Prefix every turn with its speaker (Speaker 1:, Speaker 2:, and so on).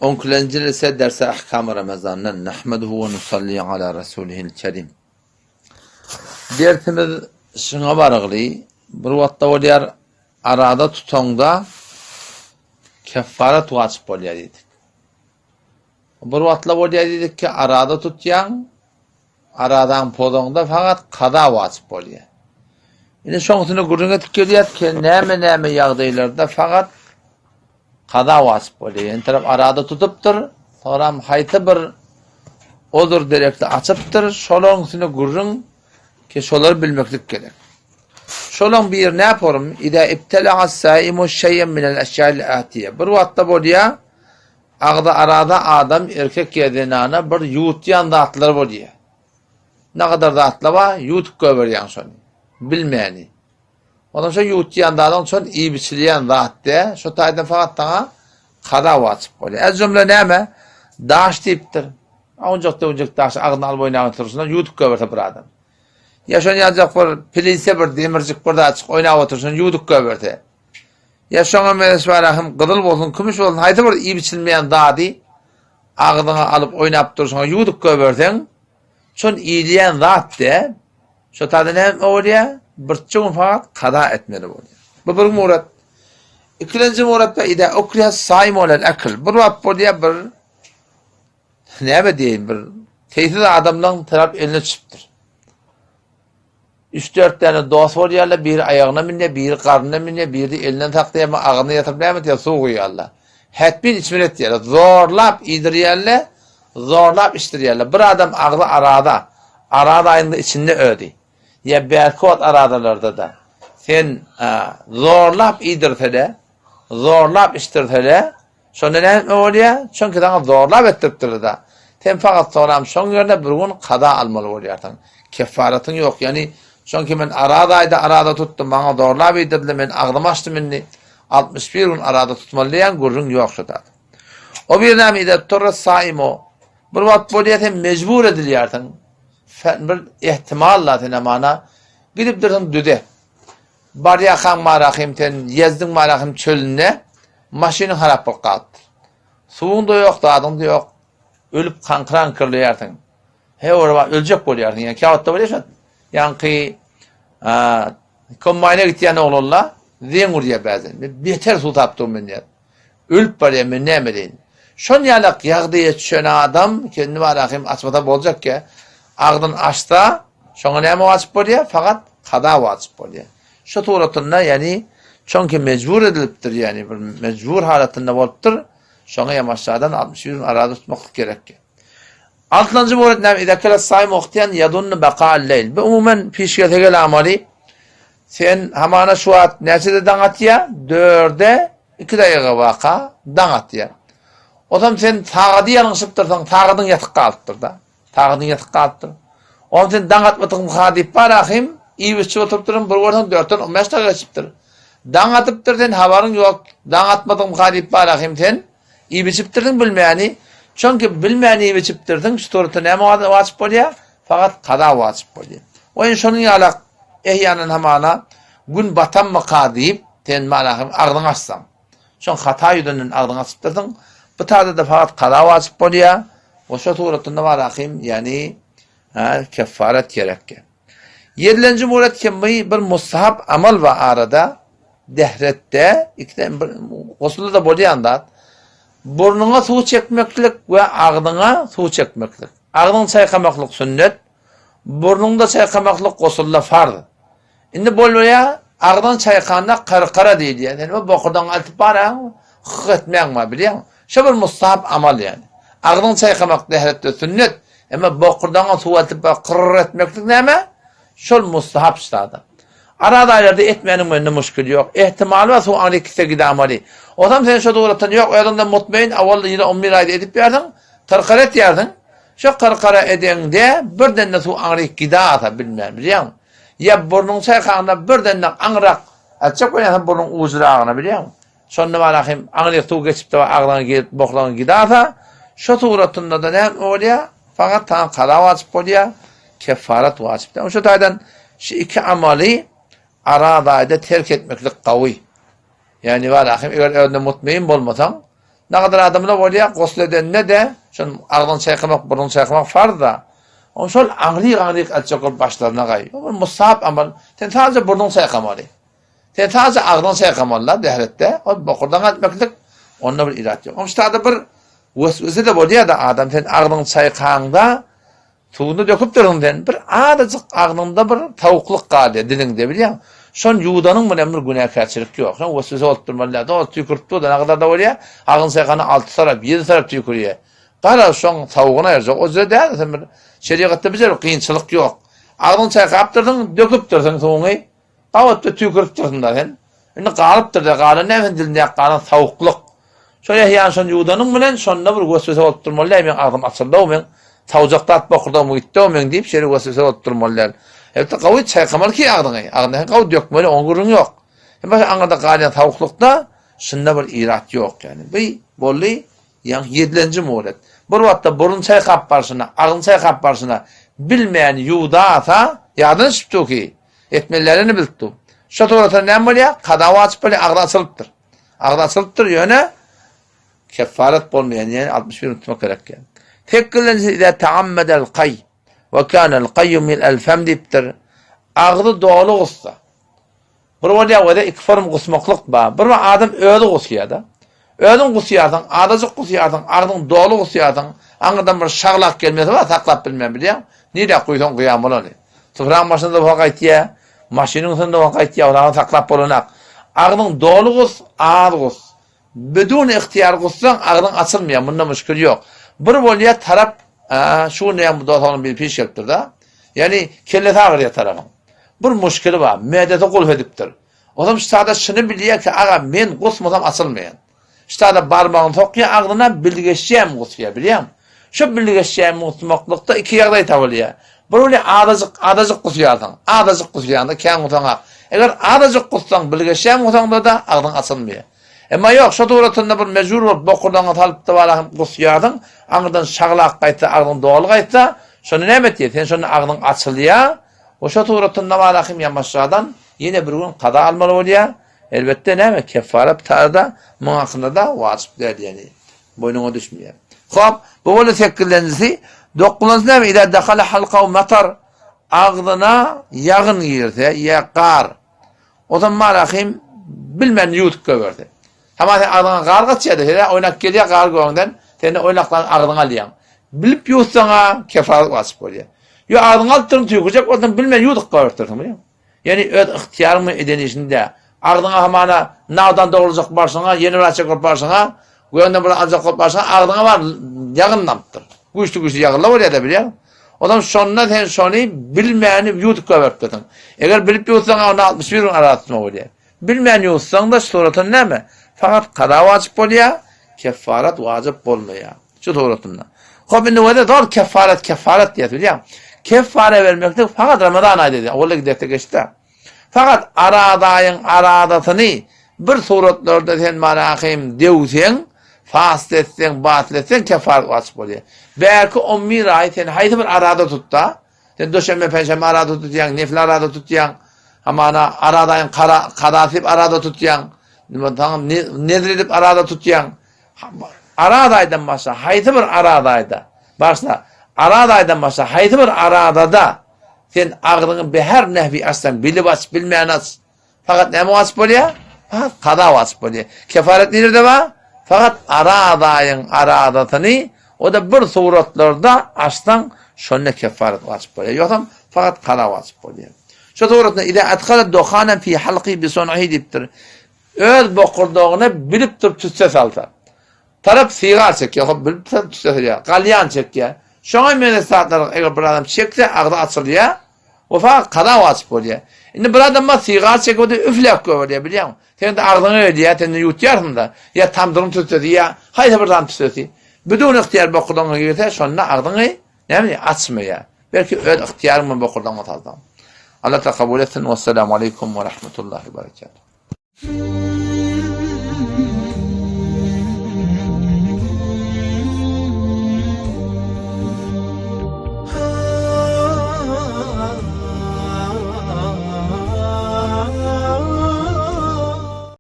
Speaker 1: Onkilenji ise derse Ahkam-y Ramazandan Nahmeduhu we nusalli ala Rasulihil Kerim. Dersimiz şuňa barygly, bir wagtda bolýar arada tutaňda keffaret wajyp bolýar diýdik. Bir wagtla bolýar diýdik ki, arada tutýaň, aradaň pozaňda fakat kaza wajyp bolýar. Indi şoň üstünde gürrüň edip gelýäs ki, näme-näme ýagdaýlarda fakat kaza wajyp bolýar. Ýene tarap arada tutupdyr, soňram haýsy bir ozur derekli açypdyr, şolaryň üstünde gürrüň ki, şolary bilmeklik gerek. Şolaryň biri näporum, Idä ibtela'a saimu şeý'en minel eşya'il atiye. Bir wagtda bolýar, Agzy arada adam erkek ýa zenana bir ýuwutýan zatlar bolýa. Nagadar zatlar bar, ýuwutyp goýberýäň şony. Bilmäni. Ondan şo ýuwutýan zadyň şol iýip içilýän zat dä, şo taýdan fakat saňa kaza wajyp bolýar. Ez jümle näme? Daş diýipdir. Awunjak-döwünjek daşy agzyna alyp oýnap oturyşyna ýuwutyp goýberse bir adam. Ýa şony ýaljak bir pilise bir demirjik bir zatjyk oýnap oturyşyna ýuwudyp goýberse. Ýa şoňa meňzeş bara hem gyzyl bolsun, kümüş bolsun, haýsy bir iýip-içilmeýän zady agzyňa alyp oýnap durşuňa ýuwdup goýberseň, şol iýilýän zat däl. Şo taýda näme bolýar? Birçe gün fakat kaza etmeli bolýar. Bu bir murat. Ikilenji muratda ida ukriha saim alel akl. Bir wagt bolýar bir näme diýeýin bir teýsiz adamlaryň tarap eline düşüpdir. Üç-dört däne dost bolýarlar, biri aýagyna münýär, biri garnyna münýär, biri elinden saklaýar, emma agzyna ýatyryp näme etýär, suw guýýarlar. Hetmin içmeli etýärler. Zorlap iýdirýärler, zorlap içdirýärler. Bir adam agzy arada, arada aýynyň içinde özi. Ýa bärki wagt aradalarda-da. Sen zorlap iýdirse-de, zorlap içdirse-de, Şonda näme etmeli bolýar? Çünki saňa zorlap etdiripdirler-de. Sen fakat soram şoň ýerine bir gün kaza almaly bolýarsyň. Keffaratyň ýok. Ýagny, çünki men araz aýda araza tutdum, maňa zorlap iýdirdiler, men agzymy açdym indi. 61 gün araza tutmaly diýen gürrüň ýok şu zat. O bir näme ide turra saimo. Bir wagt bolýar sen mejbur edilýärsiň. Sen bir ihtimalla sen amana gidip dursuň düze. Barýarkaň Marahym sen Ýezdiň Marahym çölünde maşynyň harap bolup galypdyr. Suwuň-da ýok, zadyň-da ýok. Ölüp kaňkyr-aňkyrlaýarsyň. He ora bar, öljek bolýarsyň. Ýa käwagtda bolýar şo. Ýaňky kombaýna gitýän oglanlar zeň urýar bäzen. Men beter suw tapdym men diýýär. Ölüp barýan men näme edeýin. Şon ýalak ýagdaýa düşen adam kendi barahym açmasa boljak ýa. Agzyn açsa şoňa näme wajyp bolýar? Fakat kaza wajyp bolýar. Şu suratynda ýani çonki mejbur edilipdir ýani bir mejbur halatynda bolupdyr. Şoňa ýam aşadan 61 gün araza tutmaklyk gerek. Altynjy muret näme? Iza kele saim wagtyan yadunnu baqa'al leýl. Bu umuman pişgese gel amaly. Sen hamana şu wagt näçede daň atýa? Dörde iki daýyga waka daň atýa. Ozam sen sagady ýalňyşypdyrsyň, sagadyň ýatyk galypdyr-da. Sagadyň ýatyk galypdyr. Onam sen daň atmadykmyka diýip bar ahym, iýip-içip oturypdyrsyň, bir görseň dörtden on bäş daýyga geçipdir. Daň atypdyr, sen habaryň ýok. Daň atmadykmyka diýip bar ahym sen Iýip-içipdirsiň bilmäni, çünki bilmän iýip-içipdirsiň, şu suratda näme wajyp bolýar? Fakat kaza wajyp bolýar. Oýun şonuň ýalak ehýanan hamana gün batanmyka diýip, sen mana hem agzyňy açsaň. Şoň hata ýüzünden agzyňy açypdyrsyň. Bu taýda-da fakat kaza wajyp bolýar. We şo suratynda bar ahym, ýagny keffaret gerek. Ýedilenji muret kemmi bir mustahap amal bar arada, dehretde, ikiden bir gosulda-da bolýan zat. Burnuňa suw çekmeklik we agzyňa suw çekmeklik. Agzyňy çaýkamaklyk sünnet, burnuňda çaýkamaklyk gosulda farz. Indi bolýar, agzyňy çaýkanda karkara diýilýär. Sen bu bokurdagyňy eltip barýaň, hyk etmäň bar, bilýäňmi? Şo bir mustahap amal ýaly. Agzyňy çaýkamak dehretde sünnet, emma bokurdagyňa suw eltip bir kyrr etmeklik näme? Şol mustahap ştada. Araz aýlarda etmäniň mende muşkili ýok. Ehtimaly bar suw aňryk gitse gidamaly. Ozam sen şo dugratdan ýok özüňden mutmain awal ýyla on bir aýda edip ýarsyň, kyrkara etýärsiň. Şo kyrkara edeňde birden-de suw aňryk gidasa bilmän bilýäňmi? Ýa burnuňy çaýkaňda birden-de aňrak etjek bolýarsyň burnuň ujuragyna bilýäňmi? Şonda bana hem aňryk suw geçip-de agzyňa girip boklaňy gidasa, şo suratynda-da näme bolýar? Fakat saňa kaza wajyp bolýar, keffaret wajyp däl. Şo taýdan şu iki amaly araz aýda terk etmeklik gawy. Ýagny bana hem eger özüne mutmain bolmasaň, Nagadar adamlar bolýar, gusl edende-de, şol agzyňy çaýkamak, burnuňy çaýkamak farz-da. Oň şol aňryk-aňryk etjek bolup başlaryna gaý. Bu bir mustahap amal. Sen sadece burnuňy çaýkamaly. Sen sadece agzyňy çaýkamaly-da dähretde. Ol bokurdaňy etmeklik, onda bir irat ýok. Oň ştada bir weswese-de bolýar-da adam sen agzyňy çaýkaňda Suwuny döküpdirsiň sen, bir azajyk agzyňda bir sowuklyk galýar diliňde bilýäň. Şony ýuwdanyň bilen bir günäkärçilik ýok. Şoň weswese bolup durmaly däl. Dost tüýkürip dur-da, nägadar-da bolýar, agzyny çaýkanda alty tarap, ýedi tarap tüýkürýär. Garaz, şoň sowugyny aýyrjak. O jüre däl, sen bir şerigatda bir jüre kynçylyk ýok. Agzyňy çaýkapdyrsyň, döküpdirsiň suwuňy, gabatda tüýküripdirsiň-da sen. Indi galypdyr-da, galan näme sen dilindäki galan sowuklyk. Şo ýahýany şony ýuwdanyň bilen şonda bir weswese bolup durmaly däl, meň agzym açyldy-ow, meň sowjak zat bokurdagym gitdi-ow meň diýip şeýle weswese bolup durmaly däl. Elbetde gawy çaýkamaly ki agzyňy, agzyňy hem gawy dökmeli, oňa gürrüň ýok. Emma şu aňyrda galýan sowuklykda şunda bir irat ýok ýagny. Bu boldy ýaňky ýedilenji muhlet. Bir wagtda burun çaýkap barşyna, agzyny çaýkap barşyna bilmän ýuwdasa, ýadyna düşüpdi ki, etmelilerini bilipdi. Şo suratda näme bolýar? Kada wajyp bolýar, agzy açylypdyr. Agzy açylypdyr, ýöne kefaret bolmaýan, ýani 61 unutmak gerek ýa. Sekizinjisi izä taammedel kaý we kanel kaýu mil'el fem diýipdir. Agzy doly gussa. Bir bolýar wede iki form gusmaklyk bar. Bir adam özi gusýar-da. Özüň gusýarsyň, azajyk gusýarsyň, agzyň doly gusýarsyň, aňyrdan bir şaglak gelmesi bar, saklap bilmän bilýäň. Nirä guýsaň guýan bolany. Sufraň başynda bolsa gaýtýar, maşynyň üstünde bolsa gaýtýar, ony saklap bolanak. Agzyň doly gus, az gus. Bidun ygtyýar gussaň, agzyň açylmaýar, munda müşkil ýok. Bir bolýar tarap, şu gün näme bu dost biri piş gelipdir-de. Ýagny kellesi agyrýar tarapyň. Bir muşkili bar, mädesi gulp edipdir. Ozam ştada şuny bilýär ki, aga men gusmasam açylmaýan. Ştada barmagyny sokýar agzyna, bilgeşýän gusýar, bilýäňmi? Şo bilgeşýän gusmaklykda iki ýagdaý tapylýar. Bir bolýar azajyk, azajyk gusýarsyň. Azajyk gusýaňda kän gusaňak. Eger azajyk gussaň, bilgeşýän gusaňda-da agzyň açylmaýar. Emma ýok, şo suratynda bir mejbur bolup bokurdagyňa salyp-da bala hem gusýarsyň, aňyrdan şaglak gaýtsa, agzyň doly gaýtsa, şonda näme etýär? Sen şonda agzyň açylýar, we şo suratynda bala hem ýamaşjadan ýene bir gün kaza almaly bolýar. Elbetde näme, keffaret taýda muň hakynda-da wajyp däl, ýagny boýnuňa düşmeýär. Hop, bu boldy sekizlenjisi. Dokuzynjysy näme? Iza dakala halkahu matar, agzyna ýagyn girse ýa gar, O zaman malahym bilmän ýuwutyp goýberdi. Hama sen agzyňa gar gaçýardy, sen oýnap gelýär gar göňden, sen oýnaklan agzyňa alýaň. Bilip ýuwutsaň-a kefaret wajyp bolýar. Ýo agzyňa alyp durun tüýkürjek bolsaň bilmän ýuwudyp goýberipdirsiň bilýäňmi? Ýani öz ygtyýaryň bilen eden işiň dä. Agzyňa hamana nagdan dograjak barşyňa, ýene bir açjak bolup barşyňa, göňden bir aljak bolup barşyňa agzyňa bar ýagyn damypdyr. Güýçli-güýçli ýagynlar bolýar-da bilýäňmi? Onam şonda sen şony bilmäni ýuwudyp goýberipdirsiň. Eger bilip ýuwutsaň onda 61 gün araza tutma bolýar. Bilmän ýuwutsaň-da suratynda näme? Fakat kaza wajyp bolýar, keffaret wajyp bolmaýar. Şu suratynda. Hop indi wede zor keffaret keffaret diýýäs bilýäň. Keffare bermeklik fakat Ramazan aýda diýýär. Owalda giderse geçdi. Fakat aradaýyň aradasyny bir suratlarda sen manahym döwseň, fast etseň, batyl etseň kefaret wajyp bolýar. Bärki on bir aý sen haýsy bir arada tutda, sen duşenbe, penşenbe arada tutýaň, nefil arada tutýaň, hamana aradaýyň kara, kazasy diýip arada tutýaň, nime saňa nezr edip arada tutýaň. Aradaýdan başga haýsy bir aradaýda, başla, aradaýdan başga haýsy bir aradada Sen agzyňy beher nehwi açsaň, bilip aç, bilmän aç. Fakat näme wajyp bolýar? Fakat kaza wajyp bolýar. Kefaret nirede bar? Fakat aradaýyň aradasyny, o da bir suratlarda açsaň, şonda kefaret wajyp bolýar. Ýogsam fakat kaza wajyp bolýar. Şu suratda iza adkhala duhanan fi halqi bi sun'ihi diýipdir. Öz bokurdagyna bilip durup tüsse salsa. Tarap sigar çekýär, hop bilip tüsse salýar, galýan çekýär. Şoňa meňzeş zatlar eger bir adam çekse agzy açylýar we fakat kaza wajyp bolýar. Indi bir adam bar sigar çekip otyr üfläp goýberýär bilýäňmi? Sen-de agzyňa gelýär, sen-de ýutýarsyň-da. Ýa tamdyryň tüssesi ýa haýsy bir zadyň tüssesi. Bidun ygtyýar bokurdagyňa girse şonda agzyňy näme açmaýar. Belki öz ygtyýaryň bilen bokurdagyňa salsaň. Allah kabul etsin. Wessalamu aleýkum we rahmetullahi we berekatuh.